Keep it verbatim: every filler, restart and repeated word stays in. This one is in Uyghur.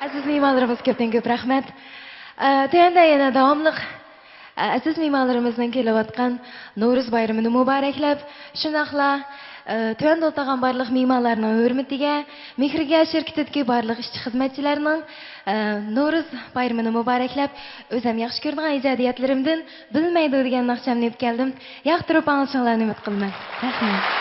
ئەزىز مېھمانلىرىمىز، كۆپتىن كۆپ رەھمەت. ئە، تۆۋەندە يەنە داۋاملىق، ئە، ئەزىز مېھمانلىرىمىزنىڭ كېلىۋاتقان نورۇز بايرىمىنى مۇبارەكلەپ، شۇنداقلا، ئە، تۆۋەندە ئولتۇرغان بارلىق مېھمانلارنىڭ ھۆرمىتىگە، مېھرىگە شىركىتىدىكى بارلىق ئىشچى خىزمەتچىلەرنىڭ، ئە، نورۇز بايرىمىنى مۇبارەكلەپ، ئۆزۈم ياخشى كۆرىدىغان ئىجادىيەتلىرىمدىن بىلمەيدۇ دېگەن ناخشامنى ئېلىپ كەلدىم. ياقتۇرۇپ ئاڭلىشىڭلارنى ئۈمىد قىلىمەن. رەھمەت.